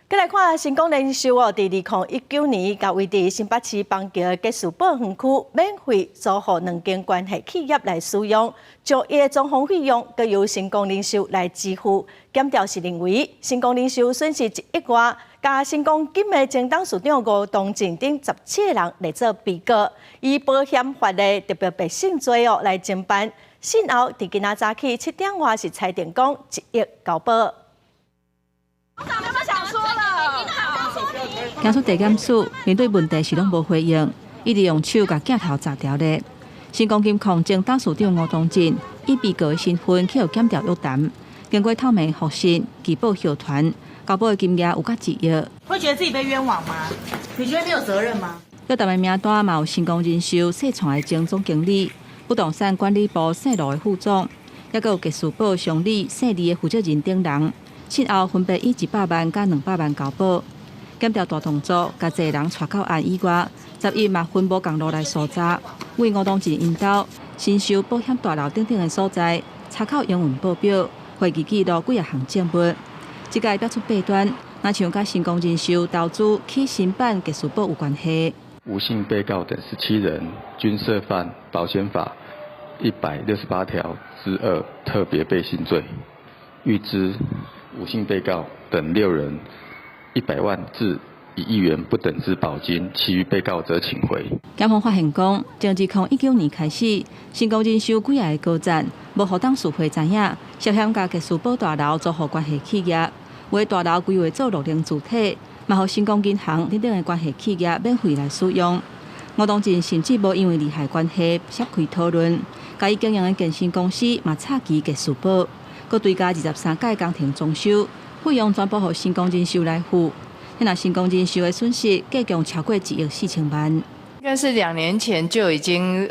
閣來看成功人壽哦，佇2019年，共位佇新北市板橋的吉士堡園區免費租予兩間關係企業來使用，上億的裝潢費用閣由成功人壽來支付。檢調是認為，成功人壽損失1億外，共成功金的前董事長吳東進等17個人列做被告，以保險法的特別背信罪哦來偵辦。審後佇今仔早起7點外是裁定講1億交保。行出地檢署，面對問題時攏無回應，一直用手共鏡頭閘牢咧。成功金控前董事長吳東進以被告的身份去予檢調約談，經過透明複訊、具報協傳，交保的金額有較1億。會覺得自己被冤枉嗎？你覺得你有責任嗎？約談的名單嘛有成功人壽世創的前總經理、不動產管理部姓盧的副總，抑閣有吉士堡商旅姓李的負責人等人。審後分別以100萬佮200萬交保。檢調大動作，共濟人帶到案以外，11嘛分無仝路來搜查，為吳東進𪜶兜、新收保險大樓等等的所在，查考營運報表、會議記錄幾仔項證物。這屆標出八端，若像佮成功人壽投資起新版吉士堡有關係。吳姓被告等17人均涉犯保險法168條之2特別背信罪，諭知吳姓被告等六人100萬至1億元不等之保金，其餘被告則請回。檢方發現講，從2019年開始，成功人壽幾仔個高層無予董事會知影，涉嫌共吉士堡大樓租予關係企業，有的大樓規劃做樂齡住體，嘛予成功銀行等等的關係企業免費來使用。吳東進甚至無因為利害關係涉開討論，共伊經營的健身公司嘛插旗吉士堡，閣追加23屆工程裝修費用全部予成功人壽來付。若成功人壽的損失計共超過1億4千萬。應該是2年前就已經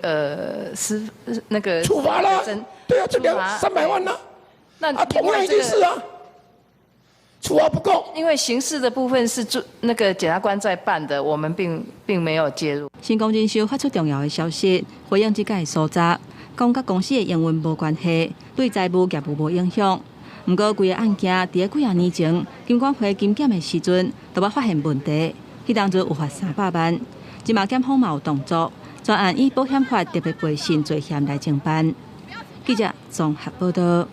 是那個處罰了，對啊，這兩三百萬呢，那啊，同樣一件事啊，處罰不夠。因為刑事的部分是做那個檢察官在辦的，我們並沒有介入。成功人壽發出重要的消息，回應這屆的搜查，講佮公司的營運無關係，對財務業務無影響。毋過，規个案件佇咧幾仔年前，金管會金檢的時陣，就捌發現問題，彼當陣有罰300萬。這馬檢方嘛有動作，專案以保險法特別背信罪嫌來偵辦。記者綜合報道。